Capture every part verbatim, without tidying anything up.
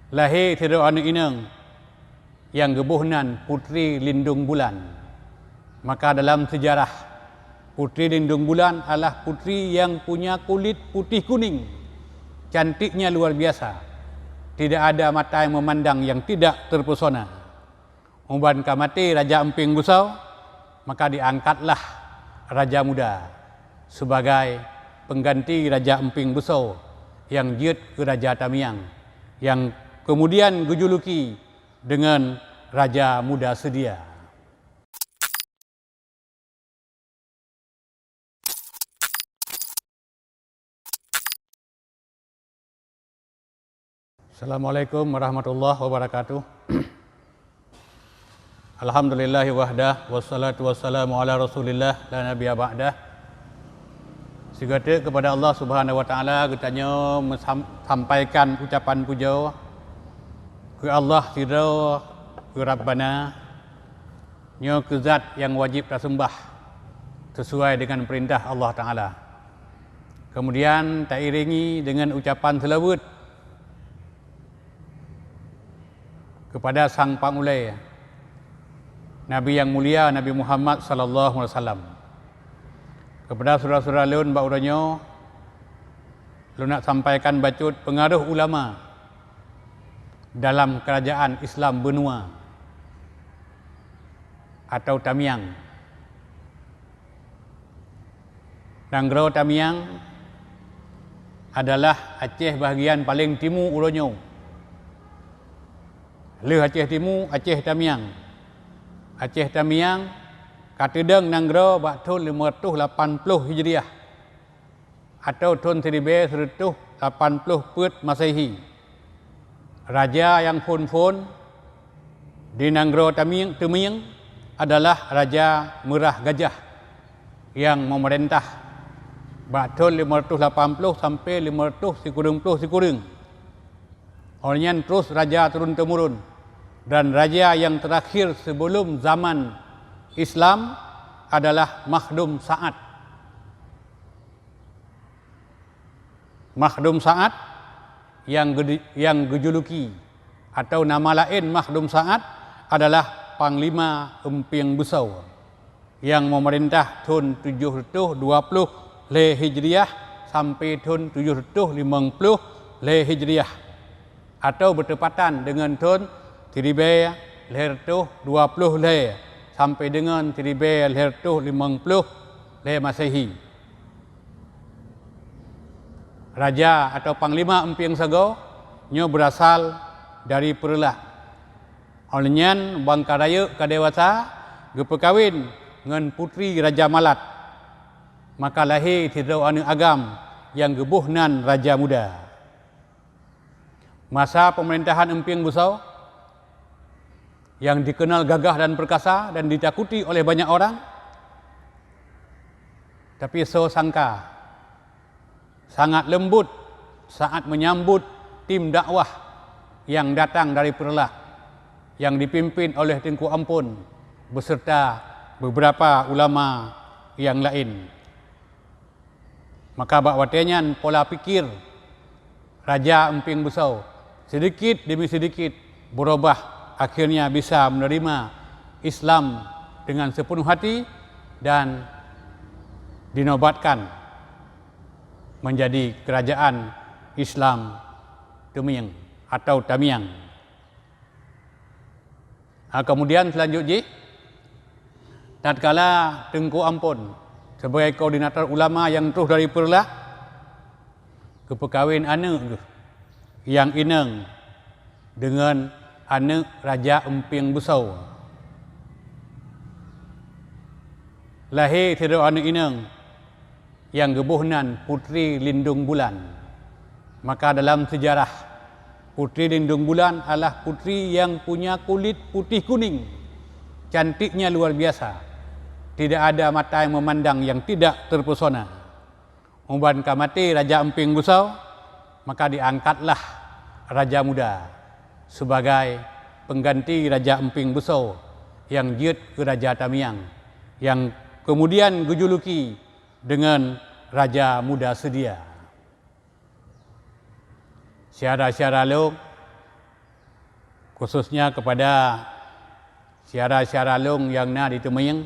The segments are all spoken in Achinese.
Lahé sidroe aneuk inong nyang geuboh nan Putri Lindung Bulan. Maka dalam sejarah, Putri Lindung Bulan adalah putri yang punya kulit putih kuning, cantiknya luar biasa. Tidak ada mata yang memandang yang tidak terpesona. Uban ka maté Raja Emping Busoe, maka diangkatlah Raja Muda sebagai pengganti Raja Emping Busoe nyang jeuet keu Raja Tamiang, nyang kemudian geujuluki deungon Raja Muda Seudia. Assalamualaikum warahmatullahi wabarakatuh. Alhamdulillahi wahdah, wassalatu wassalamu ala Rasulillah la nabiyya ba'dah. Sigoe teuk keupada Allah Subhanahu wa Taala geutanyoe meusam-, sampaikan ucapan pujoe keu Allah sidroe, keu Rabbana. Nyoe keuh zat nyang wajéb taseumbah sisuai deungon peurintah Allah Taala. Keumudian tairéngi deungon ucapan seulaweuet keupada sang pangulée, Nabi nyang mulia, Nabi Muhammad sallallahu alaihi wasallam. Keupada syedara-syedara lôn bak uroe nyoe, lôn nak sampaikan bacut peungaroh ulama dalam keurajeuen Islam Beunua atau Tamiang. Nanggroe Tamiang adalah Aceh bahagian paleng timu uroe nyoe. Lheueh Aceh Timu, Aceh Tamiang. Aceh Tamiang ka teudong nanggroe bak thon limong reutôh lapan ploh Hijriah. Atau thon siribée sireutôh lapan ploh peuet Masehi. Raja nyang phon-phon di nanggroe Tamieng-, Teumieng adalah Raja Meurah Gajah nyang meumeurintah bak thon limong reutôh lapan ploh sampoe limong reutôh sikureueng ploh sikureueng. Awai nyan terus raja turun-temurun, dan raja nyang teurakhir sibeulom zaman Islam adalah Makhdum Sa'ad. Makhdum Sa'ad nyang geu-, nyang geujuluki atau nama laén Makhdum Sa'ad adalah Panglima Emping Beusoe, nyang meumeurintah thon tujoh reutôh dua ploh lhée Hijriah sampoe thon tujoh reutôh limong ploh lhée Hijriah. Atau beutepatan deungon thon siribée lhée reutôh dua ploh lhée sampoe deungon siribée lhée reutôh limong ploh lhée Masehi. Raja atau Panglima Emping Sagoe nyoe beurasal dari Peureulak. Óh lheueh nyan ban ka rayeuk ka dewasa geupeukawen ngon putri Raja Malat, maka lahé sidroe aneuk agam nyang geuboh nan Raja Muda. Masa peumeurintah Emping Beusoe nyang dikeunal gagah dan peurkasa dan ditakuti oleh banyak orang, tapi soe sangka sangat leumbot saat meunyambot tim dakwah nyang datang dari Peureulak nyang dipimpin oleh Teungku Ampon beuseurta beberapa ulama nyang laén. Maka bak watée nyan pola pikir Raja Emping Beusoe sidikit demi sidikit beurubah, akhirnya bisa menerima Islam dengan sepenuh hati dan dinobatkan menjadi kerajaan Islam Teumieng atau Tamiang. Ha, kemudian selanjut jih, tatkala Teungku Ampon sebagai koordinator ulama nyang troh dari Peureulak, geupeukawen aneuk geuh nyang inong deungon aneuk Raja Emping Beusoe. Lahé sidroe aneuk inong nyang geuboh nan Putri Lindung Bulan. Maka dalam seujarah, Putri Lindung Bulan adalah putri yang punya kulit putih kuning, cantiknya luar biasa. Tidak ada mata yang memandang yang tidak terpesona. Uban ka maté Raja Emping Beusoe, maka diangkatlah Raja Muda sebagai pengganti Raja Emping Beusoe nyang jeuet keu Raja Tamiang, nyang kemudian geujuluki deungon Raja Muda Seudia. Syedara-syedara lôn, Khususnya kepada syedara-syedara lôn nyang na di Teumieng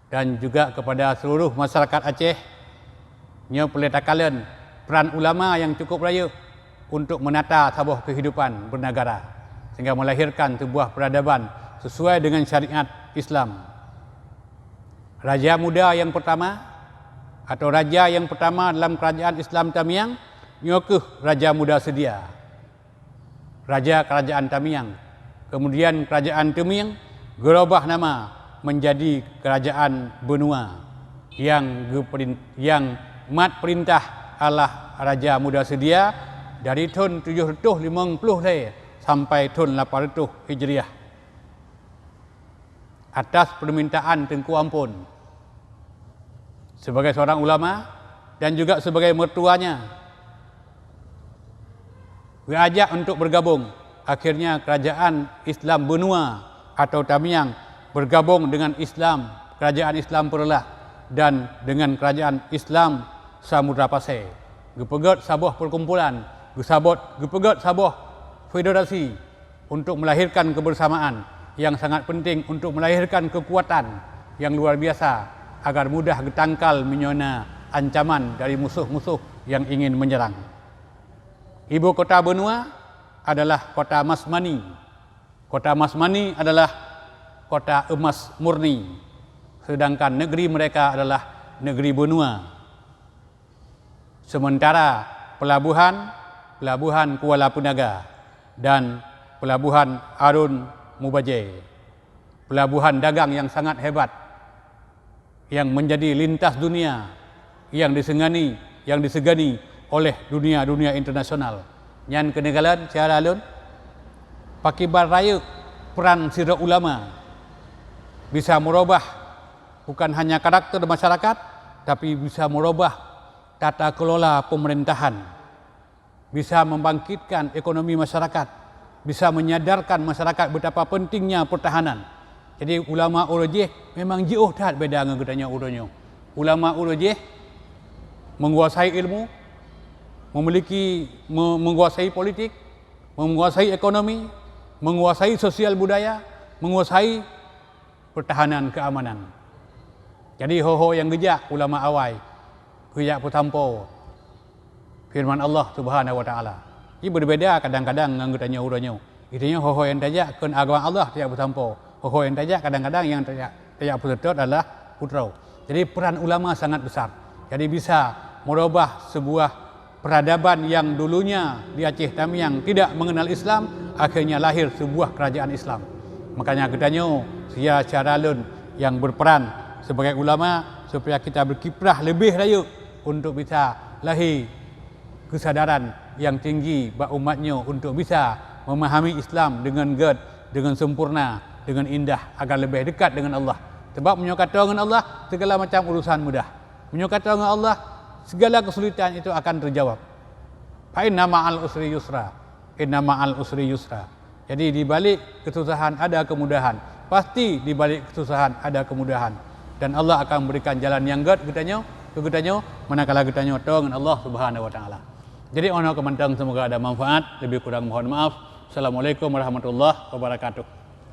dan juga kepada seluruh masyarakat Aceh, nyoe peureulée takalon peran ulama nyang cukup rayeuk untuk menata saboh kehidupan bernegara sehingga melahirkan sebuah peradaban sesuai dengan syariat Islam. Raja muda nyang pertama atau raja nyang pertama dalam kerajaan Islam Tamiang nyoe kheueh Raja Muda Seudia, raja kerajaan Tamiang. Kemudian kerajaan Teumieng geurubah nama menjadi Kerajaan Beunua nyang geuperin-, nyang mat peurintah alah Raja Muda Seudia dari thon tujoh reutôh limong ploh lhée sampai thon lapan reutôh Hijriah. Atas permintaan Teungku Ampon, sebagai seorang ulama dan juga sebagai mertuanya, geuajak untuk bergabung. Akhirnya kerajaan Islam Beunua atau Tamiang bergabung dengan Islam, kerajaan Islam Peureulak dan dengan kerajaan Islam Samudra Pasai. Geupeugét saboh perkumpulan, geusabot, geupeugét saboh federasi untuk melahirkan kebersamaan yang sangat penting untuk melahirkan kekuatan yang luar biasa agar mudah geutangkal meunyoe na ancaman dari musuh-musuh yang ingin menyerang. Ibu kota Beunua adalah kota Masmani. Kota Masmani adalah kota emas murni, sedangkan negeri mereka adalah negeri Beunua. Sementara pelabuhan, Pelabuhan Kuala Peunaga dan Pelabuhan Arun Mubajée, pelabuhan dagang yang sangat hebat, yang menjadi lintas dunia, yang disegani, yang disegani oleh dunia-dunia internasional. Nyan keuneuk kalon syedara lôn, pakiban rayeuk peran sidroe ulama bisa meurubah bukan hanya karakter masyarakat, tapi bisa meurubah tata kelola pemerintahan, bisa membangkitkan ekonomi masyarakat, bisa menyadarkan masyarakat betapa pentingnya pertahanan. Jadi ulama uroe jih memang jiôh that beda ngon geutanyoe uroe nyoe. Ulama uroe jih menguasai ilmu, memiliki, me-, menguasai politik, menguasai ekonomi, menguasai sosial budaya, menguasai pertahanan keamanan. Jadi ho-ho nyang geujak ulama awai, geujak peusampoe firman Allah Subhanahu wa Taala. Ji beubeda kadang-kadang ngon geutanyoe uroe nyoe. Geutanyoe ho-ho nyang tajak keu agama Allah tajak peusampoe. Ho-ho nyang tajak kadang-kadang nyang tajak, tajak peuseutôt adalah putroe. Jadi peran ulama sangat besar. Jadi bisa merubah sebuah peradaban yang dulunya di Aceh Tamiang tidak mengenal Islam, akhirnya lahir sebuah kerajaan Islam. Makanya geutanyoe syedara-syedara lôn yang berperan sebagai ulama supaya kita berkiprah lebih rayeuk untuk bisa lahir kesadaran yang tinggi bak umat nyoe untuk bisa memahami Islam dengan gét, dengan sempurna, dengan indah agar lebih dekat dengan Allah. Sebab meunyoe ka toe ngon Allah, segala macam urusan mudah. Meunyoe ka toe ngon Allah, segala kesulitan itu akan terjawab. Fa inna ma'al usri yusra. Inna ma'al usri yusra. Jadi di balik kesusahan ada kemudahan. Pasti di balik kesusahan ada kemudahan. Dan Allah akan memberikan jalan nyang gét geutanyoe, keu geutanyoe, manakala geutanyoe toe ngon Allah Subhanahu wa Taala. Jadi, 'oh noe keuh mantong, semoga ada manfaat. Lebih kurang mohon maaf. Assalamualaikum warahmatullahi wabarakatuh.